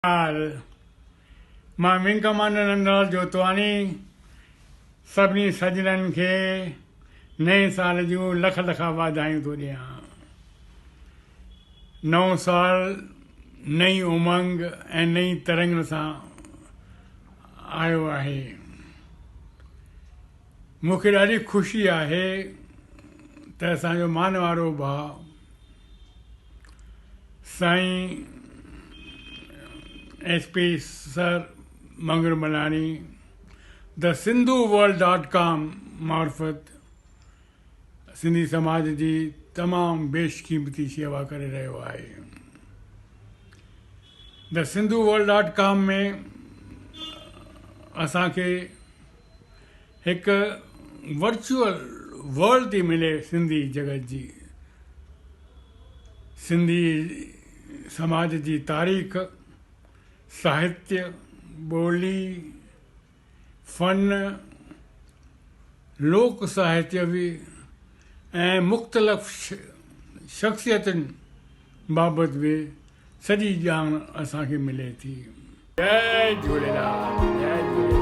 سال مان wing commander Nandlal Jotwani سڀني سڄڻن کي نئين سال جون لک لک واڌايون ٿو ڏيان. نئون سال نئين امنگ ۽ نئين ترنگ سان آيو آهي. مون کي ڏاڍي خوشي آهي ته اسان جو مانوارو ڀاء سائين S P sir Mangar Malani the Sindhu world dot com معرفت سنڌي سماج جي تمام بيش قيمتي شيوا ڪري رهيو آهي. The Sindhu world dot com ۾ اسان کي هڪ ورچوئل ورلڊ ٿي ملي سنڌي جڳت جي سنڌي سماج جي تاريخ، ساهتيه، ٻولي، فن، لوڪ ساهتيه به ۽ مختلف شخصيتن بابت به سڄي ڄاڻ اسان کي ملي ٿي. جئي جهوليلال جئي جهوليلال.